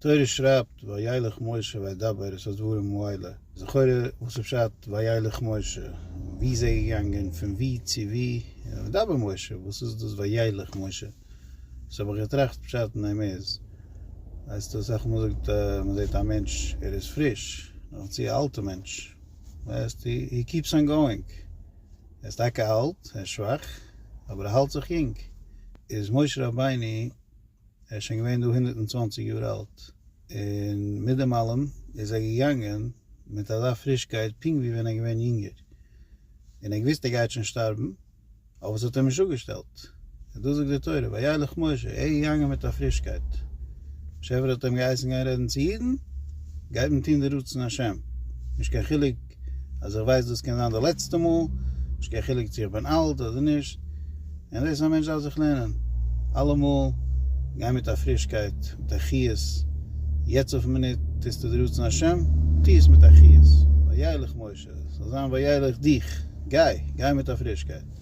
תורה שרייבט וילך משה וידבר את הדברים האלה, איז לכאורה וואס איז פשט וילך משה? ווי איז ער געגאנגען? פון ווי צו ווי? וידבר משה, וואס איז דאס וילך משה? סאו האב איך געטראכט פשט אין דעם איז, ווייסט אסאך מאל זאגט מען זעט א מענטש ער איז פריש, נאך צו א אלטע מענטש, ווייסט he keeps on going, ער איז טאקע אלט, ער איז שוואך, אבער ער האלט זיך יונג. איז משה רבינו ער איז שוין געווען דא 120 יאר אלט, און מיט דעם אלעם איז ער געגאנגען מיט אזא פרישקייט פונקט ווי ווען ער איז געווען יונגער, און ער האט געוואוסט ער גייט שוין שטארבן, אבער עס האט אים נישט אפגעשטעלט, און דאס זאגט די תורה, וילך משה, ער איז געגאנגען מיט א פרישקייט, באשעפער האט אים געהייסן גיין רעדן צו אידן, גייט מען טון די רצון השם, נישט קיין חילוק אז איך ווייס דאס קען זיין די לעצטע מאל, נישט קיין חילוק צו איך בין אלט אדער נישט, און דאס א מענטש דארף זיך לערנען, אלעמאל גיין מיט א פרישקייט, מיט א חיות, יעצט אויפן מינוט טוסטו די רצון השם, טו עס מיט א חיות, וילך משה, ס'זאל זיין וילך דיך, גיי, גיי מיט א פרישקייט.